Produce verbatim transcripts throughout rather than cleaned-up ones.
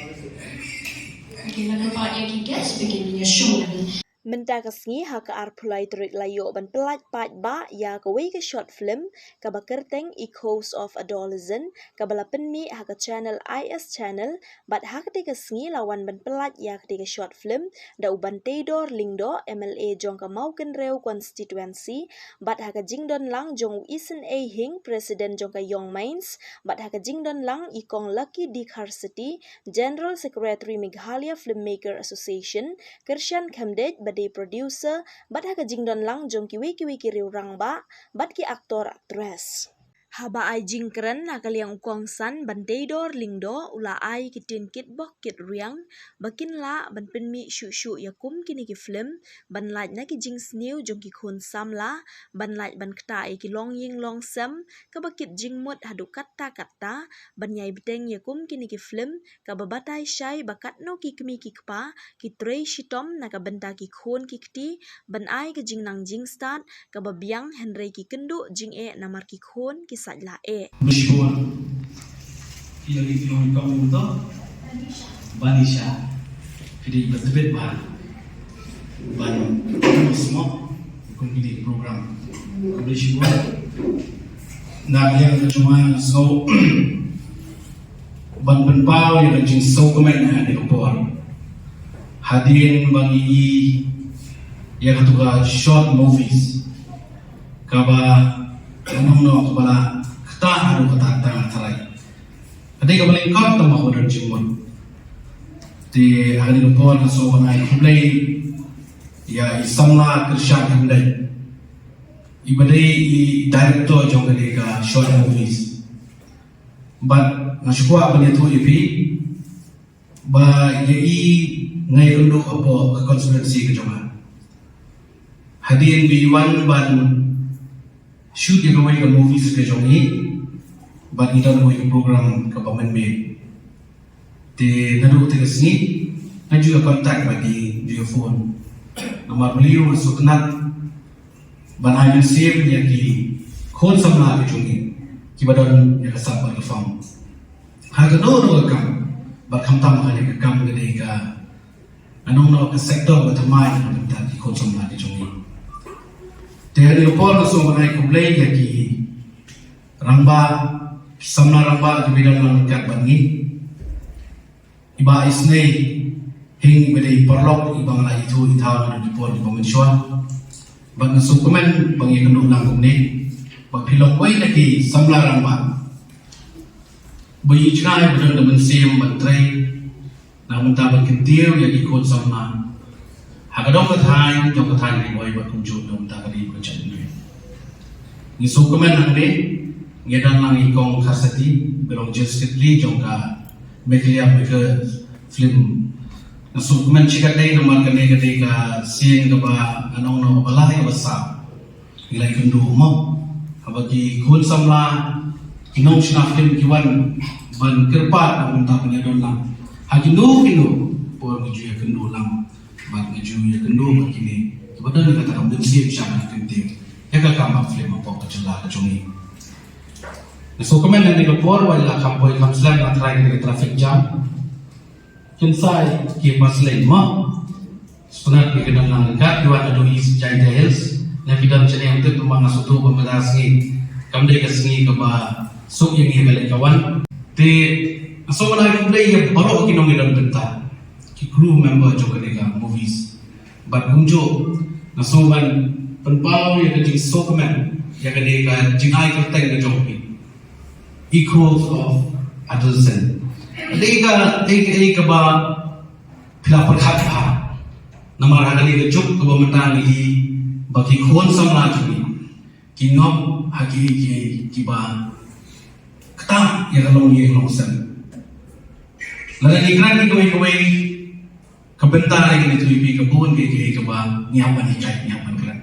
Okay, la ka part ïa ki guest ba kin ïa shong. Mynta ka sngi ha ka arphew lai tarik la ïoh ban pyllait paidbah ïa kawei ka short film kaba kyrteng Echoes of Adolescence, kaba la pynmih ha ka channel I S Channel. Bad ha katei ka sngi la wan ban pyllait ïa katei ka short film da u Banteidor Lyngdoh, M L A jong ka Mawkynrew constituency, bad ha ka jingdon lang jong u Isynei Hing, President jong ka Young Minds, bad ha ka jingdon lang i Kong Lucky D Kharsati, General Secretary Meghalaya Filmmaker Association, Kyrshan Khymdeit ba dei producer, bad ha ka jingdon lang jong kiwei kiwei ki riew rangbah bad ki actor actress. Haba ai jingkren na ka liang u kongsan, Banteidor Lyngdoh u la ai ki tien kitbok kitriang ba kin lah ban pynmih shuh shuh ïa kum kine ki film, ban lait na ki jingsniew jong ki khun samla, ban lait ban ktah ïa ki longïing longsem, kaba kit jingmut haduh katta katta, ban ïai bteng ïa kum kine ki film, kaba batai shai ba katno ki kmie ki kpa ki trei shitom na ka bynta ki khun ki kti, ban ai ka jingnang jingstad kaba biang, hynrei ki kynduh jingeh namar ki khun ki sait la eh. Bishwa. Ki lagi ki long kam to. Banisha. Ki dei ba tbit ba. Ban smok. Kum ki dei program. Bishwa. Na yang ka jumai so. Ban pynpaw ïa ka jingsngewkmen ha kane ka por. Hadien ba ngi ïoh ïa katu ka short movies kaba nongno kaba la ktah haduh katta katta tharai. Ka dei kaba lyngkot tang ba ka don jingmut. Te ha kane ka por nga sngewbha ban ai khublei ïa i samla Kyrshan Khymdeit, i ba dei i director jong kane ka short movies. Bad nga shu kwah ban ïathuh ïa phi ba ïa i nga ïakynduh hapoh ka constituency ka jong nga. Hadien ba i wan ban shoot ïa kawei ka movies ka jong i, bad i don kawei ka program kaba mynmiet. Te naduh te ka sngi nga ju ïa contact bad i, ju ïa phone. Namar balei nga sngewtynnat ban ai mynsiem ïa ki khun samla ki jong ngi kiba don ïa ka sap bad ka phang ha kano kano ka kam, bad khamtam ha kane ka kam ka dei ka, nga ong, na ka sector ba thymmai na ka bynta ki khun samla ki jong ngi. Te ha kane ka por nga sngewbha ban ai khublei ïa ki rangbah, ki samla rangbah kiba don lang ryngkat bad ngi. I Bah Isynei Hing, i ba dei paralok i ba nga la ïathuh i thaw naduh ki por kiba mynshuwa. Bad nga sngewkmen ba ngi ïakynduh lang kumne. Bad phi long kawei na ki samla rangbah ba i jngai ba don ka mynsiem ban trei na ka bynta ban kyntiew ïa ki khun samla ha ka dong ka thaiñ, jong ka thaiñ Ri Bhoi bad kumjuh na ka bynta ka ri bad ka jaitbynriew. Ngi sngewkmen hangne, ngi don lang i Kong Kharsati, ba long General Secretary jong ka Meghalaya Maker Film. Nga sngewkmen shikatdei namar kane ka dei ka sien kaba nga ong, na kaba lai kaba sap. Ngi la ïakynduh mo, haba ki khun samla, ki nongshna film ki wan ban kyrpad na ka bynta ban ïadon lang ha kino kino por, ngi ju ïakynduh lang. Bad ngi ju ïakynduh bad kine kiba don ïa kata ka mynsiem sha ban kyntiew ïa ka kam ba film hapoh ka jylla ka jong ngi. Nga sngewkmen ha kane ka por, wat la kham poi kham slem, nga tharai kane ka traffic jam. Kin sa ki ba slem mo. Sngewtynnat ki don lang ryngkat, ki wan naduh East Jaintia Hills. Nga, ki don shane, ym tip, tang ba nga sngewthuh ba mynta ka sngi kam dei ka sngi kaba suk ïa ngi, ka leit ka wan. Te nga sngewbha ban ai khublei ïa baroh ki nongïadon bynta, ki crew member jong kane ka movies. Bad kumjuh nga sngewbha ban pynpaw ïa ka jingsngewkmen ïa kane ka jingai kyrteng ka jong phi, Echoes of Adolescence. Dei ka, dei ka, dei kaba phi la pyrkhat bha. Namar ha kane ka juk kaba mynta ngi i ba ki khun samla jong ngi ki ngop ha ki, ki, kiba ktah ïa ka longïing longsem. Lada ngi kren ïa kawei kawei ka bynta, ngi ïathuh ïa phi ka bun kiei kiei kaba ngi hap ban hikai, ngi hap ban kren.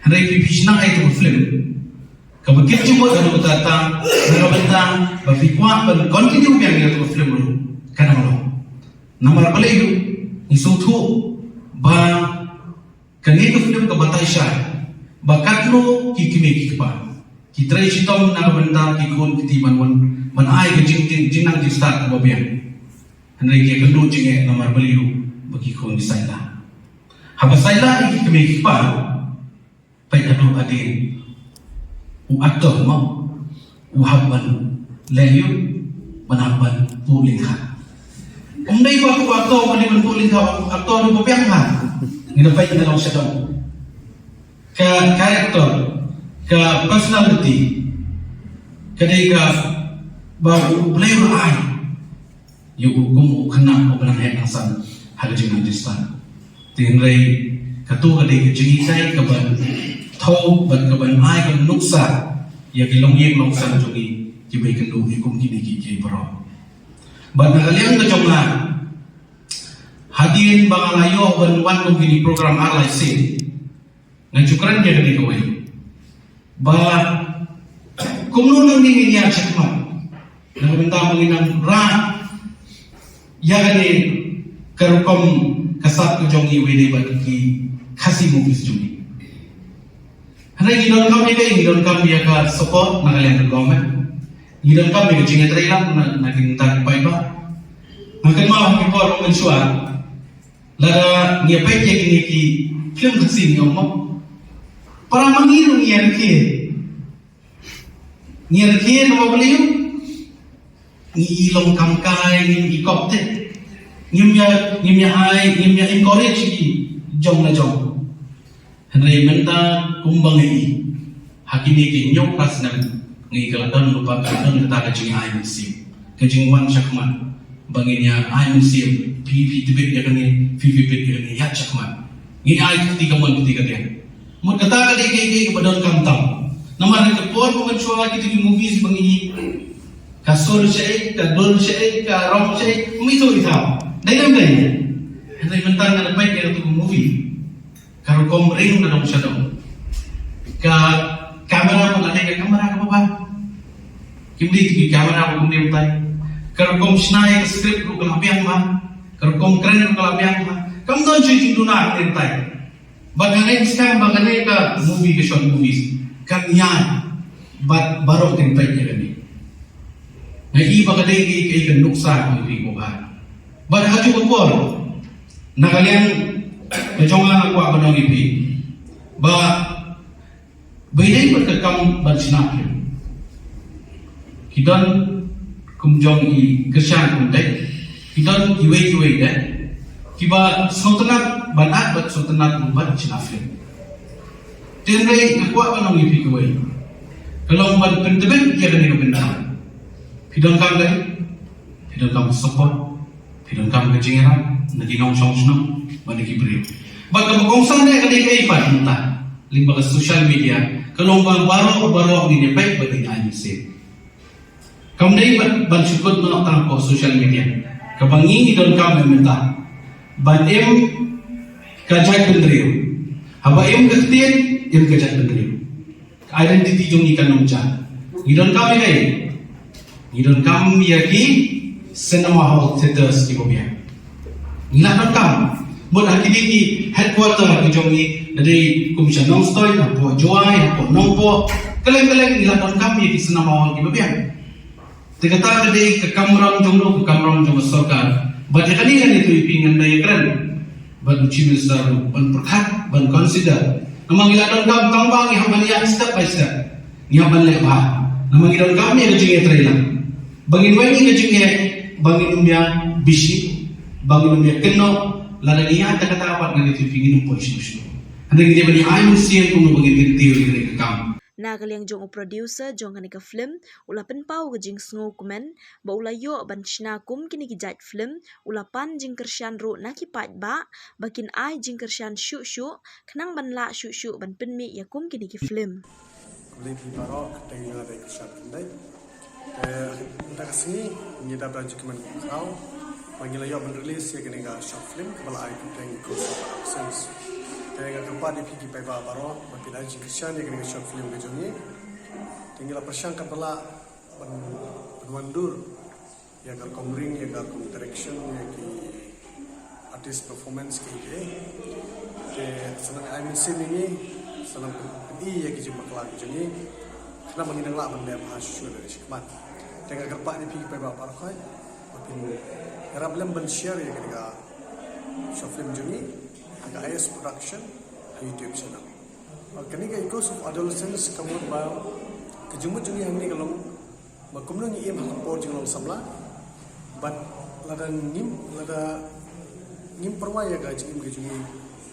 Hynrei phi, phi shna ïa katu ka film kaba kit jingmut haduh katta katta, na ka bynta ba phi kwah ban continue biang ïa katu ka film ruh, ka nang long. Namar balei ruh, ngi sngewthuh ba kane ka film ka batai shai ba katno ki kmie ki kpa ki trei shitom na ka bynta ki khun ki kti ban wan, ban ai ka jing, jing, jingnang jingstad kaba biang. Hynrei ki kynduh jingeh namar balei ba ki khun ki saila. Haba saila ïa ki kmie ki kpa, peit haduh hadien u actor mo, u hap ban leh ïa u, ban hap ban buh lyngkha. Ym dei ba u actor ban dei ban buh lyngkha, u actor u ba biang ha. Ngi da peit na long sha dong. Ka character, ka personality, ka dei kaba U Blei u la ai ïa u kum u khynnah uba nang heh nang san ha ka jingnang jingstad. Te hynrei kato ka dei ka jinghikai kaban thew bad kaban ai ka nuksa ïa ki longïing longsem jong ngi kiba ïakynduh ïa kum kine ki kiei baroh. Bad na ka liang ka jong nga, hadien ba nga la ïoh ban wan kum kine ki program ar lai sien, nga ju kren ïa kane kawei ba kumno nangne ngin ïaid shakhmat na ka bynta ba ngin nang rah ïa kane ka rukom ka sap ka jong ngi, wei dei bad ki Khasi movies jong ngi. Hynrei ngi donkam ïa ka, ngi donkam ïa ka support na ka liang ka government. Ngi donkam ïa ka jingïatreilang na, na ki bynta ki paidbah. Nga kynmaw ha ki por mynshuwa, lada ngi ïa peit ïa kine ki film Khasi ngi ong mo, para ma ngi ruh ngi ïa rkhie. Ngi ïa rkhie namar balei? Ngi i long kam kai, ngi i kop te. Ngim ïa, ngim ïa ai, ngim ïa encourage ki jong la jong. Hynrei mynta kumba ngi i ha kine ki hynñiew phra snem ngi ka la don lypa, ka la don kata ka jingai mynsiem, ka jingwan shakhmat. Ba ngin ïa ai mynsiem, phi phi tbit ïa kane, phi phi tbit ïa kane, ïaid shakhmat. Ngin ai kti kamon kti kadiang. Mut kata ka dei kaei kaei kaba donkam tam. Namar ha ka por ba mynshuwa kito ki movies ba ngi i, ka sur shaei, ka dur shaei, ka rong shaei, ym i thaw i thaw. Dei lam dei. Hynrei mynta nga da peit ïa kato ka movie, ka rukom ring na dong sha dong. Ka kamera pun la dei ka kamera kaba bha. Kim dei ki kamera ba kumne mynta. Ka rukom shna ïa ka script ruh ka la biang bha. Ka rukom kren ruh ka la biang bha. Kam don shuh jingduna kumne mynta. Bad nga ngeit skhem ba kane ka movie, ka short movies, kan ïaid bad baroh kin peit ïa kane. Nga i ba ka dei ka, ka, ka nuksa ka movie kaba bha. Bad ha kajuh ka por, na ka liang ka jong nga nga kwah ban ong ïa phi ba ba ïadei bad ka kam ban shna film, ki don kum jong i kyrshan kumta, ki don kiwei kiwei de kiba sngewtynnat ban act bad sngewtynnat ruh ban shna film. Te hynrei nga kwah ban ong ïa phi kawei, ka long ban pyntbit ïa kane ka bynta. Phi donkam dei, phi donkam support, phi donkam ka jingïarap na ki nongshong shnong bad na ki briew. Bad kaba kongsan de ka dei kaei pat mynta lyngba ka social media, ka long ba baroh baroh ngin ïa peit bad ngin ai mynsiem. Kam dei ban, ban shu kut noh tang hapoh social media. Kaba ngi ngi donkam mynta ban im ka jaitbynriew. Haba im ka ktien, im ka jaitbynriew. Identity jong ngi kan ym jia. Ngi donkam ïa kaei? Ngi donkam ïa ki cinema hall, theatres kiba biang. Ngi la donkam. Mut ha kine ki headquarter ki jong ngi, da dei kum sha Nongstoiñ, hapoh Jowai, hapoh Nongpoh, kylleng kylleng ngi la donkam ïa ki cinema hall kiba biang. Te kata ka dei ka kamram jong ngi, ka kamram jong ka sorkar. Bad ïa kane, kane to ïa phi ngan da ïa kren bad u Chief Minister ruh ban pyrkhat, ban consider. Namar ngi la donkam tang ba ngi hap ban ïaid step by step. Ngi hap ban leh bha. Namar ngi donkam ïa ka jingïatreilang. Ba ngin weng ïa ka jingeh, ba ngin ym ïa bishi, ba ngin ym ïa kynnoh, lada ngi ïaid da kata pat ngan ïathuh ïa phi ngin ym poi shano shano. Hynrei ngi dei ban ïa ai mynsiem kumno ba ngin kyntiew ïa kane ka kam. Na ka liang jong u producer jong kane ka film, u la pynpaw ka jingsngewkmen ba u la ïoh ban shna kum kine ki jait film, u la pan jingkyrshan ruh na ki paidbah ba kin ai jingkyrshan shuh shuh khnang ban lah shuh shuh ban pynmih ïa kum kine ki film. Khublei phi baroh, kyrteng jong nga dei Kyrshan Khyndai. Te mynta ka sngi ngi dap da jingkmen khraw ba ngi la ïoh ban release ïa kane ka short film kaba la ai kyrteng Ghost of Absence. Te nga kyrpad ïa phi ki paidbah baroh ba phin ai jingkyrshan ïa kane ka short film ka jong ngi. Te ngi la pyrshang katba lah ban, ban wandur ïa ka rukom ring, ïa ka rukom direction, ïa ki artist performance kiei kiei. Te sa nang ai mynsiem ïa ngi, sa nang pyn-, pyni ïa ki jingpakla ki jong ngi, khnang ba ngin nang lah ban leh bha shuh shuh da ka jingkyrmen. Te nga kyrpad ïa phi ki paidbah baroh khoit Phin ïarap lem ban share ïa kane ka short film jong ngi ha ka I S Production ha YouTube channel. Kane ka Echoes of Adolescence ka mut ba ka jingmut jong ngi hangne ka long ba kumno ngi im ha ka por jinglong samla. Bad lada ngim, lada ngim pyrwa ïa ka jingim ka jong ngi,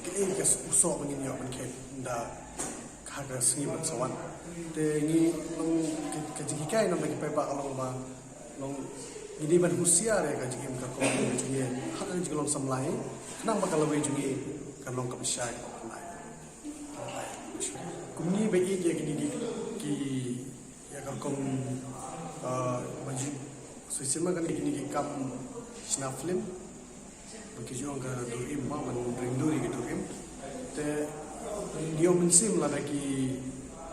kaei ka u soh ba ngin ïoh ban khet da ha ka sngi ban sa wan. Te ngi long ka, ka jinghikai na ki paidbah ka long ba long ngi dei ban husiar ïa ka jingim ka rukom ka jong ngi ha ka jinglong samla hi, khnang ba ka lawei jong ngi kan long kaba shai kaba pyllait. Kum ngi ba ïeit ïa kine ki, ki ïa ka rukom, ah, ba ju shisien ma kane kine ki kam shna film ba ki ju ong ka dur im, ba ban ring dur ïa ki dur im. Te ngi ong mynsiem lada ki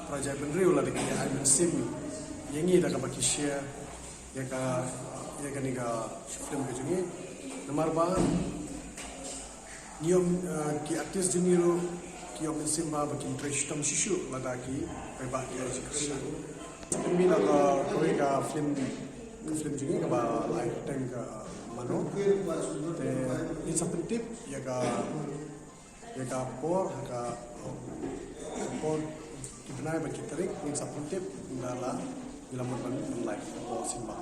para jaitbynriew, lada ki ai mynsiem ïa ngi da kaba ki share ïa ka, ïa kane ka film ka jong ngi. Namar ba ngi ong, eh, ki artist jong ngi ruh ki ong mynsiem ba, ba kin trei shitom shisha lada ki paidbah ki ai jingkyrshan. Pynmih na ka, kawei ka film, ka film jong ngi kaba la ai kyrteng ka Mano. Te ngin sa pyntip ïa ka, ïa ka por, ha ka, ka por, ki bnai bad ki tarik ngin sa pyntip, nda la ngi la mut ban, ban lai ka por sien ba.